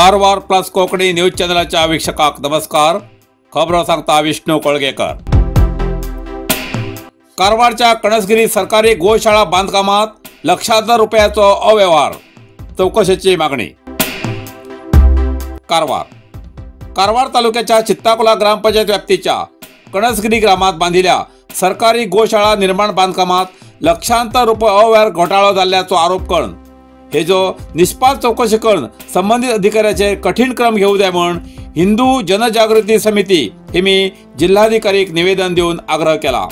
Karwar plus Konkani news चॅनलाच्या वीक्षकांक नमस्कार. खबरो सांगता विष्णू कोळगेकर. कारवारच्या कणसगिरी सरकारी गोशाळा बांधकामात लक्षांतर रुपयाचो अव्यवहार, चौकशेची मागणी. कारवार कारवार तालुक्याच्या चित्ताकोला ग्रामपंचायत व्याप्तीच्या कणसगिरी ग्रामात बांधिल्या सरकारी गोशाळा निर्माण बांधकामात लक्षांतर रुपये अव्यवहार घोटाळो जाल्ल्याचो आरोप करून हे जो निष्पात चौकशी करून संबंधित अधिकाऱ्याचे कठीण क्रम घेऊ जाय म्हण हिंदू जनजागृती समिती हे मी जिल्हाधिकारीक निवेदन देऊन आग्रह केला.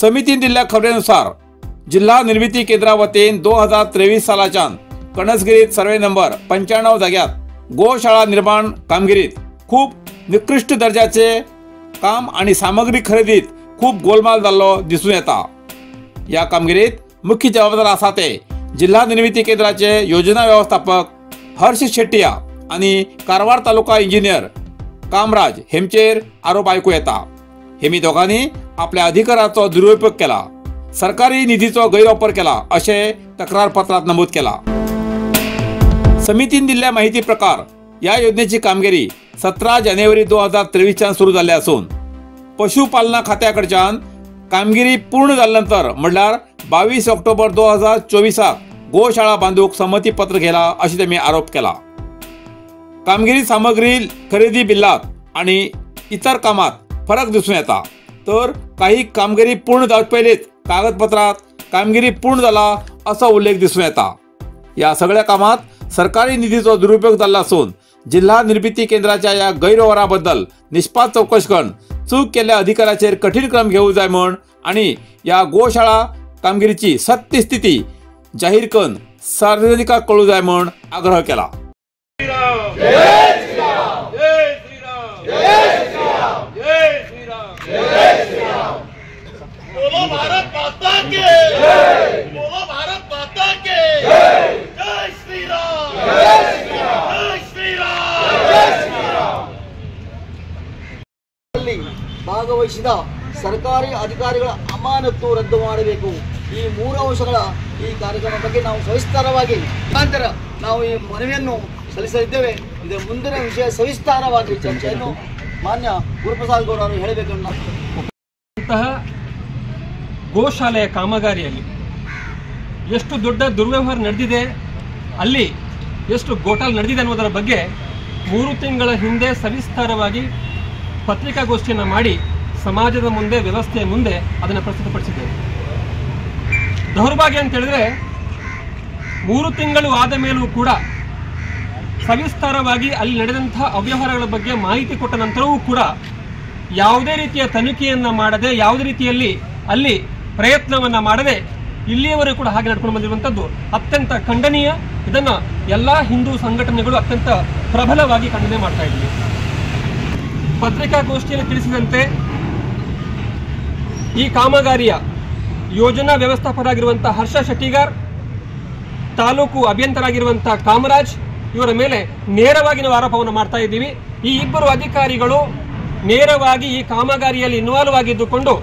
समितीन दिल्ल्या खबरेनुसार जिल्हा निर्मिती केंद्रा वतीन 2023 सालाच्यान कणसगिरीत सर्वे नंबर 95 जाग्यात गोशाळा निर्माण कामगिरीत खूप निकृष्ट दर्जाचे काम आणि सामग्री खरेदीत खूप गोलमाल जाल्लो दिसून येता. या कामगिरीत मुख्य जबाबदार आसा ते जिल्हा निर्मिती केंद्राचे योजना व्यवस्थापक हर्ष शेट्टिया आणि कारवार तालुका इंजिनियर कामराज हेमचेर आरोप आयकू येता. हेमी दोघांनी आपल्या अधिकाराचो दुरुपयोग केला, सरकारी निधीचो गैरवापर केला असे तक्रारपत्रात नमूद केला. समितीन दिल्ल्या माहिती प्रकार या योजनेची कामगिरी 17 जानेवारी 2023 सुरू झाली असून पशुपालना खात्याकडच्यान कामगिरी पूर्ण जाल्यानंतर म्हणल्यार 22 ऑक्टोबर 2024 गोशाळा बांधूक संमतीपत्र घेला अशी त्यांनी आरोप केला. कामगिरी सामग्री खरेदी बिल्लात आणि इतर कामात फरक दिसून येता, तर काही कामगिरी पूर्ण जावचे पयलींच कागदपत्रात कामगिरी पूर्ण जाला असो उल्लेख दिसून येता. या सगळ्या कामात सरकारी निधीचो दुरुपयोग जाल्लो असून जिल्हा निर्मिती केंद्राच्या या गैरव्यवहाराबद्दल निष्पात चौकशी करून चूक केल्ल्या अधिकाऱ्याचेर कठीण क्रम घेऊ जाय म्हण आणि या गोशाळा कामगिरीची सत्य स्थिती जाहीर करून सार्वजनिकांक कळू जाय म्हण आग्रह केला. बोलो भारत माता के जय, बोलो भारत माता के जय, जय श्री राम, जय श्री राम, जय श्री राम, जय श्री राम. ಭಾಗವಹಿಸಿದ ಸರ್ಕಾರಿ ಅಧಿಕಾರಿಗಳ ಅಮಾನತು ರದ್ದು ಮಾಡಬೇಕು. ಈ ಮೂರು ಅಂಶಗಳ ಈ ಕಾರ್ಯಕ್ರಮ ಬಗ್ಗೆ ನಾವು ಸವಿಸ್ತಾರವಾಗಿ ನಂತರ ನಾವು ಈ ಮನವಿಯನ್ನು ಸಲ್ಲಿಸಲಿದ್ದೇವೆ. ಇದರ ಮುಂದಿನ ವಿಷಯ ಸವಿಸ್ತಾರವಾಗಿ ಚರ್ಚೆಯನ್ನು ಮಾನ್ಯ ಗುರುಪ್ರಸಾದ್ ಗೌಡ ಅವರು ಹೇಳಬೇಕು. ಅಂತಹ ಗೋಶಾಲೆಯ ಕಾಮಗಾರಿಯಲ್ಲಿ ಎಷ್ಟು ದೊಡ್ಡ ದುರ್ವ್ಯವಹಾರ ನಡೆದಿದೆ, ಅಲ್ಲಿ ಎಷ್ಟು ಘೋಟಾಲ ನಡೆದಿದೆ ಅನ್ನೋದರ ಬಗ್ಗೆ 3 ತಿಂಗಳ ಹಿಂದೆ ಸವಿಸ್ತಾರವಾಗಿ ಪತ್ರಿಕಾಗೋಷ್ಠಿಯನ್ನು ಮಾಡಿ ಸಮಾಜದ ಮುಂದೆ, ವ್ಯವಸ್ಥೆಯ ಮುಂದೆ ಅದನ್ನು ಪ್ರಸ್ತುತಪಡಿಸಿದ್ದೇವೆ. ದೌರ್ಭಾಗ್ಯ ಅಂತೇಳಿದ್ರೆ 3 ತಿಂಗಳು ಆದ ಮೇಲೂ ಕೂಡ ಸವಿಸ್ತಾರವಾಗಿ ಅಲ್ಲಿ ನಡೆದಂಥ ಅವ್ಯವಹಾರಗಳ ಬಗ್ಗೆ ಮಾಹಿತಿ ಕೊಟ್ಟ ನಂತರವೂ ಕೂಡ ಯಾವುದೇ ರೀತಿಯ ತನಿಖೆಯನ್ನು ಮಾಡದೆ, ಯಾವುದೇ ರೀತಿಯಲ್ಲಿ ಅಲ್ಲಿ ಪ್ರಯತ್ನವನ್ನು ಮಾಡದೆ ಇಲ್ಲಿಯವರೆಗೂ ಕೂಡ ಹಾಗೆ ನಡ್ಕೊಂಡು ಬಂದಿರುವಂಥದ್ದು ಅತ್ಯಂತ ಖಂಡನೀಯ. ಇದನ್ನು ಎಲ್ಲ ಹಿಂದೂ ಸಂಘಟನೆಗಳು ಅತ್ಯಂತ ಪ್ರಬಲವಾಗಿ ಖಂಡನೆ ಮಾಡ್ತಾ ಇದ್ವಿ. ಪತ್ರಿಕಾಗೋಷ್ಠಿಯಲ್ಲಿ ತಿಳಿಸಿದಂತೆ ಈ ಕಾಮಗಾರಿಯ ಯೋಜನಾ ವ್ಯವಸ್ಥಾಪಕರಾಗಿರುವಂಥ ಹರ್ಷ ಶೆಟ್ಟಿಗಾರ್, ತಾಲೂಕು ಅಭಿಯಂತರಾಗಿರುವಂಥ ಕಾಮರಾಜ್ ಇವರ ಮೇಲೆ ನೇರವಾಗಿ ನಾವು ಆರೋಪವನ್ನು ಮಾಡ್ತಾ ಇದ್ದೀವಿ. ಈ ಇಬ್ಬರು ಅಧಿಕಾರಿಗಳು ನೇರವಾಗಿ ಈ ಕಾಮಗಾರಿಯಲ್ಲಿ ಇನ್ವಾಲ್ವ್ ಆಗಿದ್ದುಕೊಂಡು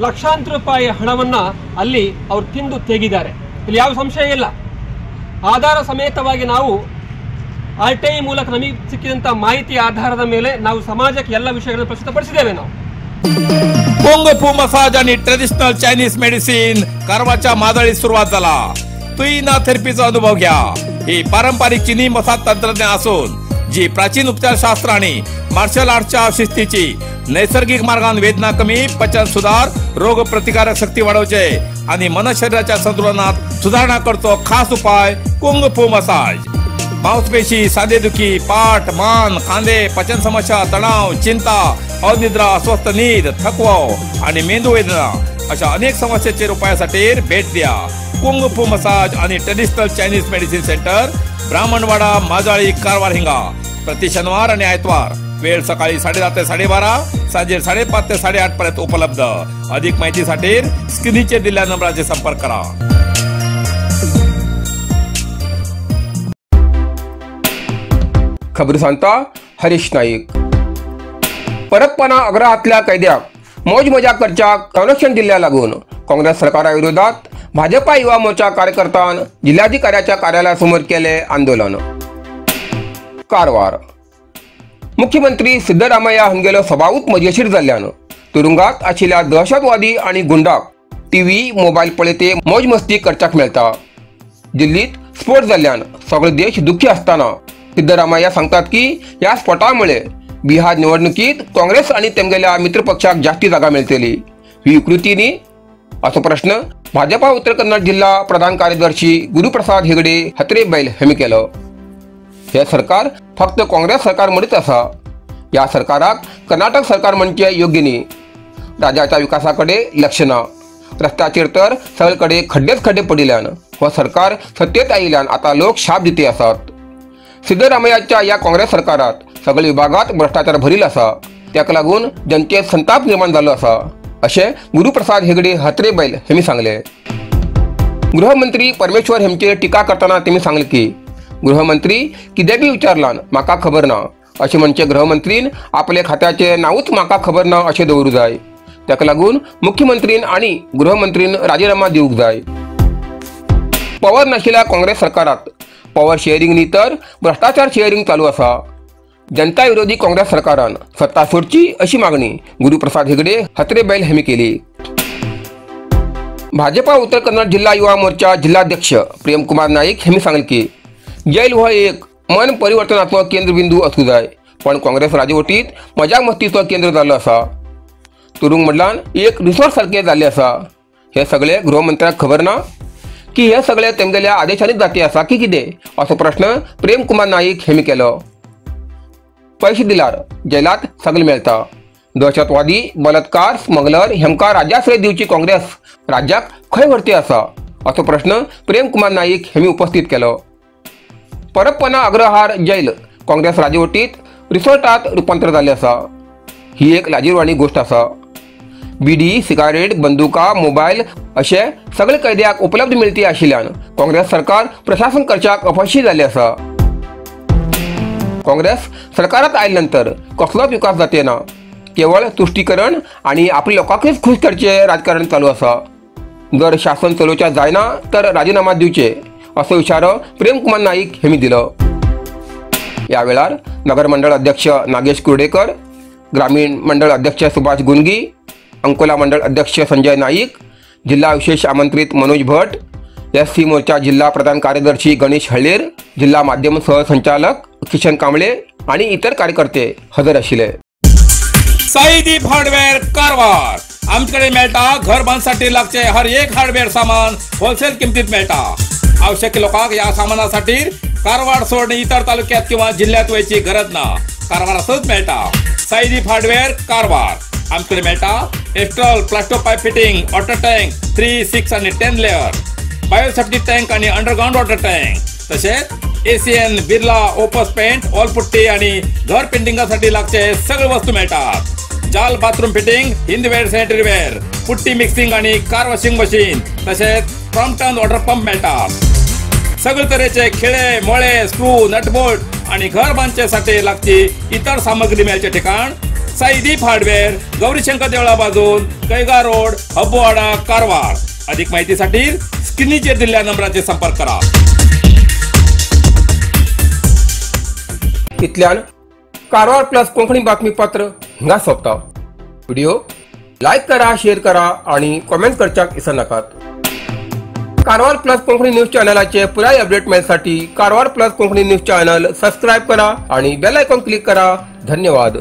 ಲಕ್ಷಾಂತರ ರೂಪಾಯಿ ಹಣವನ್ನು ಅಲ್ಲಿ ಅವರು ತಿಂದು ತೆಗಿದ್ದಾರೆ. ಇಲ್ಲಿ ಯಾವ ಸಂಶಯ ಇಲ್ಲ. ಆಧಾರ ಸಮೇತವಾಗಿ ನಾವು RTI ಮೂಲಕ ನಮಗೆ ಸಿಕ್ಕಿದಂಥ ಮಾಹಿತಿ ಆಧಾರದ ಮೇಲೆ ನಾವು ಸಮಾಜಕ್ಕೆ ಎಲ್ಲ ವಿಷಯಗಳನ್ನು ಪ್ರಸ್ತುತಪಡಿಸಿದ್ದೇವೆ. ನಾವು कुंग फू मसाज आणि ट्रेडिशनल चायनीज मेडिसिन कारवारच्या मादळीत सुरुवात झाला. तुईना थेरपीचा अनुभव घ्या. ही पारंपरिक चीनी मसाज तंत्रज्ञान असून जी प्राचीन उपचारशास्त्र आणि मार्शल आर्ट्सच्या शिस्तीची नैसर्गिक मार्गान वेदना कमी, पचन सुधार, रोग प्रतिकारक शक्ती वाढवचे आणि मन शरीराच्या संतुलनात सुधारणा करतो खास उपाय कुंग फू मसाज. मांसपेशी, सांधेदुखी, पाठ, मान, खांदे, पचन समस्या, तणाव, चिंता, अनिद्रा, अस्वस्थ नीद, थकवा आणि मेंदू वेदना अशा अनेक समस्येचेर उपायासाठी भेट द्या. कुंग फू मसाज आणि traditional Chinese medicine centre, Brahmanwada, Majali, Karwar हिंगा. प्रति शनिवार आणि आयतवार वेळ सकाळी 10:30 ते 12:30, सांजे 5:30 ते 8:30 पर्यंत उपलब्ध. अधिक माहितीसाठी स्क्रीनचेर दिलेल्या नंबराचे संपर्क करा. खबर सांगता हरीश नाईक. परतपणा अग्रहातल्या कैद्याक मौज मजा करच्याक संरक्षण दिल्ल्या लागून काँग्रेस सरकारा विरोधात भाजपा युवा मोर्चा कार्यकर्त्यान जिल्हाधिकाऱ्याच्या कार्यालयासमोर केले आंदोलन। कारवार. मुख्यमंत्री सिद्धरामय्या हांगेलो सभावूच मजेशीर जाल्ल्यान तुरुंगात आशिल्ल्या दहशतवादी आनी गुंडाक टीव्ही मोबायल पळयते मौज मस्ती करच्याक मेळटा. दिल्लीत स्फोट जाल्ल्यान सगळो देश दुख्खी आसतना सिद्धरामय्या सांगतात की ह्या स्फोटामुळे बिहार निवडणुकीत काँग्रेस आनी तेमगेल्या मित्रपक्षाक जास्ती जागा मेळटली ही कृती न्ही असो प्रश्न भाजपा उत्तर कन्नड जिल्हा प्रधान कार्यदर्शी गुरुप्रसाद हेगडे हत्रेबैल हांणी केलो. हे सरकार फक्त काँग्रेस सरकार म्हणीत आसा. ह्या सरकाराक कर्नाटक सरकार म्हणचे योग्य न्ही. राज्याच्या विकासा कडेन लक्ष ना. रस्त्याचेर तर सगळे कडेन खड्डेच खड्डे पडिल्ल्यान हो सरकार सत्तेत आयिल्ल्यान आतां लोक शाप दिती आसात. सिद्धरामय्याच्या ह्या काँग्रेस सरकारात सगळे विभागात भ्रष्टाचार भरिल्लो आसा. ताका लागून जनतेत संताप निर्माण जाल्लो आसा अशें गुरुप्रसाद हेगडे हत्रेबैल हांणी सांगलें. गृहमंत्री परमेश्वर हेमचेर टिका करतना तेमी सांगलें की गृहमंत्री कितें बी विचारलां म्हाका खबर ना अशें म्हणचे गृहमंत्रीन आपले खात्याचें नांवूच म्हाका खबर ना अशें दवरूं जाय. ताका लागून मुख्यमंत्रीन आनी गृहमंत्रीन राजिनामा दिवंक जाय. पॉवर नाशिल्ल्या काँग्रेस सरकारात पॉवर शेअरिंग न्ही तर भ्रष्टाचार शेअरिंग चालू आसा. जनता विरोधी काँग्रेस सरकारान सत्ता सोडची अशी मागणी गुरुप्रसाद हेगडे हत्रेबैल हांणी केली. भाजपा उत्तर कन्नड जिल्हा युवा मोर्चा जिल्हाध्यक्ष प्रेमकुमार नाईक हांणी सांगलें की जैल हो एक मन परिवर्तनाचो केंद्रबिंदू आसूं जाय, पण काँग्रेस राजवटीत मजा मस्तीचो केंद्र जाल्लो आसा. तुरुंग म्हणल्यार एक रिसॉर्ट सारकें जाल्लें आसा. हे सगळे गृहमंत्र्याक खबर ना की हे सगळे तेमगेल्या आदेशांनीच जाती आसा की कितें असो प्रश्न प्रेमकुमार नाईक हांणी केलो. पैशे दिल्यार जेलात सगळें मेळटा. दहशतवादी, बलात्कार, स्मगलर हेमकां राज्याश्रय दिवची काँग्रेस राज्याक खंय व्हरती आसा असो प्रश्न प्रेमकुमार नाईक हांणी उपस्थित केलो. परप्पना अग्रहार जैल काँग्रेस राजवटीत रिसॉर्टात रुपांतर जाल्लें आसा. ही एक लाजीरवाणी गोश्ट आसा. बिडी, सिगारेट, बंदुका, मोबायल अशे सगळे कैद्याक उपलब्ध मेळटी आशिल्ल्यान काँग्रेस सरकार प्रशासन करच्याक अपयशी जाल्लें आसा. काँग्रेस सरकारात आयले नंतर कसलोच विकास जाते ना, केवळ तुष्टीकरण आनी आपल्या लोकांकच खुश करचे राजकारण चालू आसा. जर शासन चलोवच्या जायना तर राजीनामा दिवचे असो इशारो प्रेमकुमार नाईक हांणी दिलो. ह्या वेळार नगर मंडळ अध्यक्ष नागेश कुर्डेकर, ग्रामीण मंडळ अध्यक्ष सुभाष गुंगी, अंकोला मंडळ अध्यक्ष संजय नाईक, जिल्हा विशेष आमंत्रित मनोज भट, एस सी मोर्चा जिल्हा प्रधान कार्यदर्शी गणेश हळेर, जिल्हा माध्यम सहसंचालक किशन कांबळे आणि इतर कार्यकर्ते हजर आशिल्ले. साईदीप हार्डवेअर कारवार. आमच्याकडे मेळटा घर बांधसाठी लागचे हर एक हार्डवेअर सामान होलसेल किमतीत मेळटा. आवश्यक लोकांक या सामानासाठी कारवार सोडून इतर तालुक्यात किंवा जिल्ह्यात वयची गरज ना. कारवारातच मेळटा साईदीप हार्डवेअर कारवार. आमच्याकडे मेळटा astral plaster pipe fitting, water tank 3, 6 आणि 10 लेअर, बायोसेफ्टी टँक आणि अंडरग्राऊंड वॉटर टँक, तसेच ACN, Birla, Opus paint, wall putty आणि घर पेंटिंगासाठी लागचे सगळे वस्तू मिळतात. जाल bathroom fitting, Hindware sanitary ware, putty mixing आणि कार वॉशिंग मशीन, तसेच क्रॉम्प्टन वॉटर पंप मिळतात. सगळे तऱ्हेचे खिळे, मोळे, स्क्रू, नटबोल्ट आणि घर बांधण्यासाठी लागची इतर सामग्री मिळायचे ठिकाण साईदीप हार्डवेअर, गौरीशंकर देवळा बाजून, कैगा रोड, हब्बुवाडा, कारवार. अधिक माहितीसाठी स्क्रीनचेर दिलेल्या नंबराचे संपर्क करा. इतल्यान कारवार प्लस कोंकणी बातमीपत्र हिंगा सोंपता. व्हिडिओ लायक करा, शेअर करा आणि कॉमेंट करच्याक विसरनाकात. कारवार प्लस कोंकणी न्यूज चॅनलाचे पुराय update मेळसाठी Karwar plus Konkani news channel subscribe करा आणि बेल आयकॉन क्लिक करा. धन्यवाद.